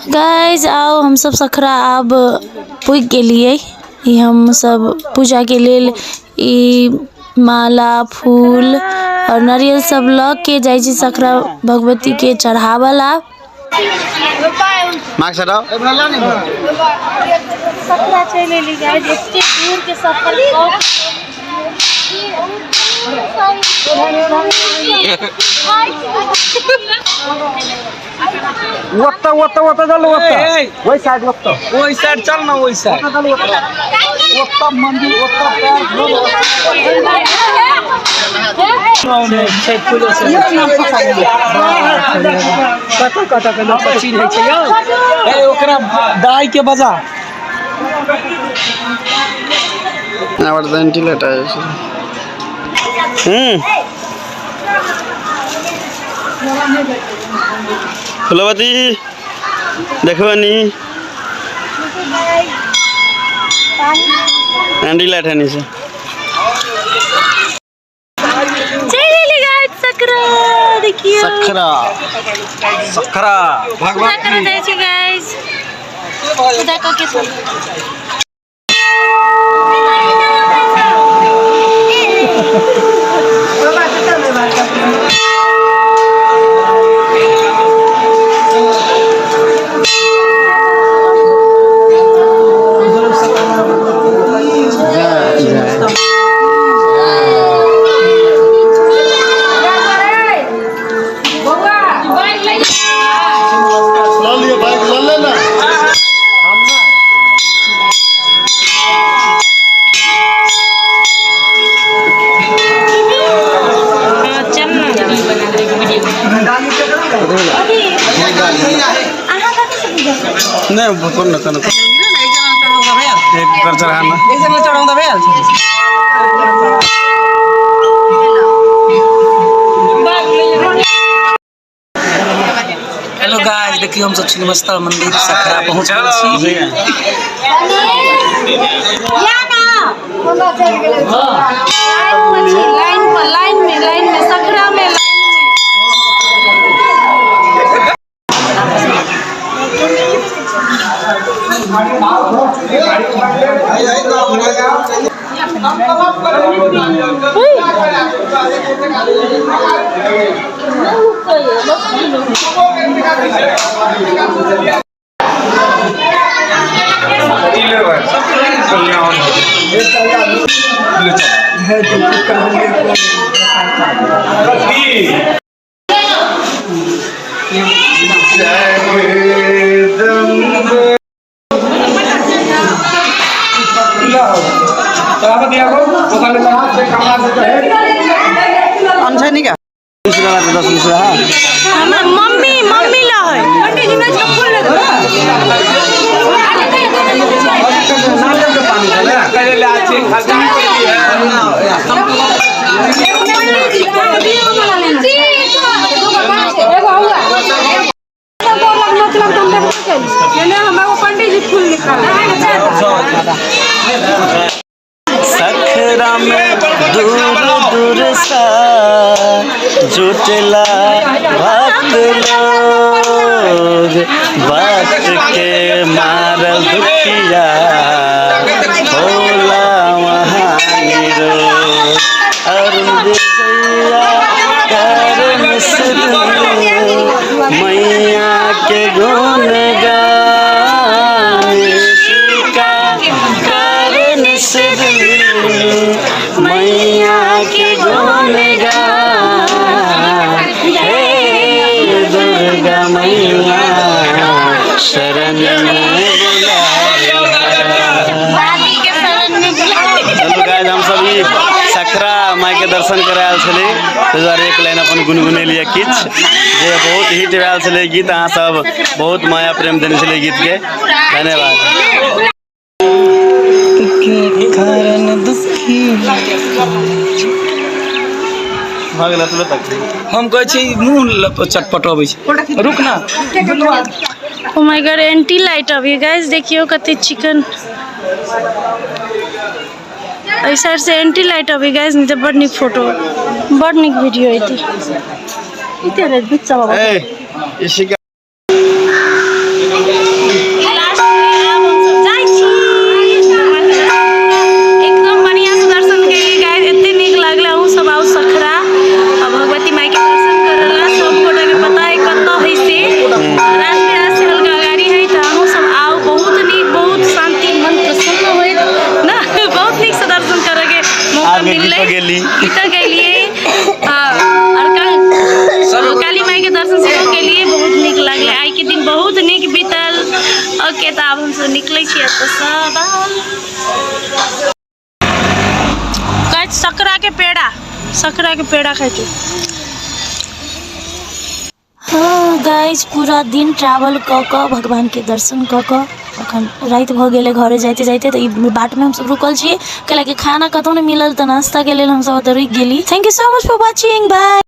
Guys आउ हमसब सखरा आब पुगि गेलियै ई हमसब पूजाके लेल ई माला फूल आओर नारियल सब लऽ के जाइ छी सखरा भगवतीके चढ़ाबऽ ला मास्क हटाओ। सखरा चलि एली गाइज, एते दूरके सफर कऽ ओत्ता ओत्ता ओत्ता चल ओत्ता ओहि साइड ओत्ता ओहि साइड चल ना, ओहि साइड ओत्ता मंदिर ओत्ता पैर धो। कतऽ कतऽ के लोक सब चिन्है छै यौ। ए ओकरा दाइ के बजा। আবার ভেন্টিলেটর আছে। फुलवती देखबनी एंटी लाइट है नीचे। चलि एली गाइस सकरा, देखियौ सखरा सखरा पूजा करऽ जाइ छी गाइस, पूजा कऽ के सब। ल लियो बाइक ल ले ना। नहीं कौन ना कौन एक कर चढ़ाना। हेलो गाइस, देखियो हम सब छिन्नमस्ता मंदिर सखरा पहुंच गेल छी। लाइन पर लाइन में, लाइन में सखरा में लाइन में। हमर मम्मी मम्मी ला है। सखरा में दूर दूर सा जुटला भक्त लोग, भक्त के मारल दुखिया होला वहाँ निरोग। अरुण विजया कर मिश्र मैया के गुण गान, कर मिश्र मैया के गुण गान। हे दुर्गा मैया शरण में बुला। के शरण में बुला। चलू गाइस, हम सब ई सखरा माई के दर्शन करे आयल छली, ताहि दुआरे एक लाइन अपन गुनगुनेलियै किछु जे बहुत हिट भेल छलै गीत। अहाँ सब बहुत माया प्रेम देने छलै गीत के, धन्यवाद। कारण दुखी भऽ गेल एतबे तक। हम कहै छी मुँह चटपट अबै छै, रुक ना। ओ my God, anti light अभी गाइस देखियो कते चिकन एहि साइड से एंटी लाइट अभी गाइस, नहीं तो बड़ नीक फोटो बड़ नीक वीडियो एती। इते रे बच्चा बाबा। ए इसी। दर्शन सेहो केलियै, बहुत नीक लागलै। आइके दिन बहुत नीक बीतल। ओके, तऽ आब हमसब निकलै छी एतऽसँ। बाय। गाइस, सकरा के पेड़ा, सकरा के पेड़ा खाइ छी। हाँ गाइस, पूरा दिन ट्रैवल कऽ कऽ, भगवानके दर्शन कऽ कऽ अखन राति भऽ गेलै घरे जाइते जाइते। तऽ ई बाटमे हमसब रुकल छी, कैलाकि खाना कतहु नहि मिलल, तऽ नाश्ताके लेल हमसब ओतऽ रुकि गेली। Thank you so much for watching, bye.